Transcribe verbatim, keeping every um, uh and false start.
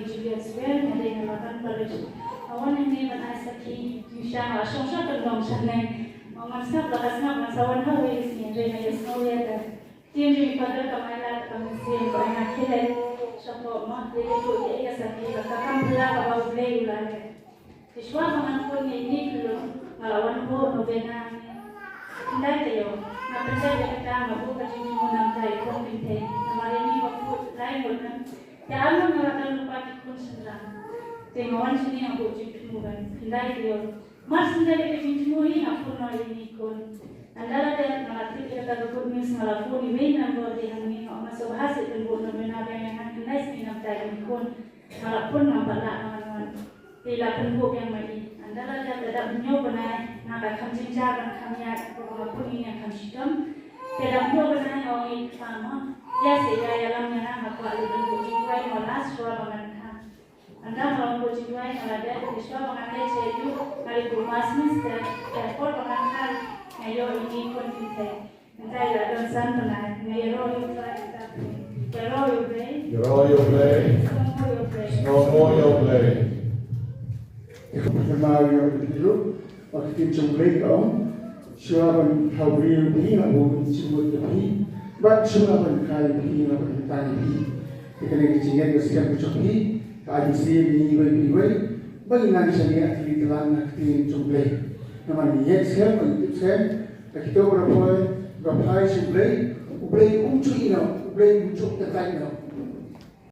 Juliet Swer, nga dei na Laban Parish. Nga wan hangne ban ai sakhi, ïa sha nga shong sha kyndong shaneng. Nga ngan sngap la ka sngap, ngan sa wan ha wei sngi, hynrei nga ïohsngew ïa ka ktien jong i Father ka mai lad ka mynsiem, ba nga khie leit shapoh, ma, ïa ïa ka sakhi, ba ka kam phylla kaba U Blei u la leh. Te shuwa ba ngan pun ïa ine i khyllung, nga la wan buh novena. Khyndai taïew, nga pyndep ïa kata, nga buh ka jingthmu namar ïa i khun kynthei. Namar ïa ine i ba kut lai ngut, te arngut nga la don lypa ki khun shynrang. Te nga wan shane nga buh jingthmu ban. Khyndai taïew, mar shu pyndep ïa ka jingthmu hi, nga pun noh ïa ine i khun. Ynda la dep, nga la tip ïa kata ka good news, nga la phone ïa uwei u member de hangne, nga ong, nga sngewbha seh pynbuh novena biang ïa nga, khyndai sngi ngam tai ïa ine i khun. Nga la pun, ngam pat lah ban wan. Te la pynbuh biang ma i. Ynda la dep, la dep hynñiew bnai, nga ka kham jynjar ban kham ïaid, kaba nga pun ïa nga kham shitom. Te la hynñiew bnai, nga ong ïa i kpa, ma, ïa seh, ïa ïalam ïa nga, nga kwah leit ban buh jingduwai, ma, last shuwa ba ngan kha. Ynda nga la buh jingduwai, nga la dep, te shuwa ba ngan leit sha ïing, nga leit buh mass mynstep, te por ba ngan kha, nga ïoh ïa ine i khun kynthei. Nga la don san bnai, nga ïaroh ïa U Trai, ïaroh ïa U Blei. Ïaroh ïa U Blei. Sngewnguh ïa U Blei. Sngewnguh ïa U Blei. Te khublei ïa u Blei ruh, ba ka ktien jong U Blei ka ong, shuwa ban thaw briew ïa phi nga buh jingmut ïa phi, bad shuwa ban kha ïa phi nga buh tang ïa phi. Te kane ka jingngeit ka skhem ka jong phi, ka ai mynsiem ïa ngi iwei pa iwei, ba ngin nang shaniah tylli tyllan ha ka ktien jong U Blei. Namar ngi ngeit skhem, ngi tip skhem, ba kito kiba poi, kiba phai sha U Blei, U Blei um ju ïehnoh, U Blei um ju kyntait noh.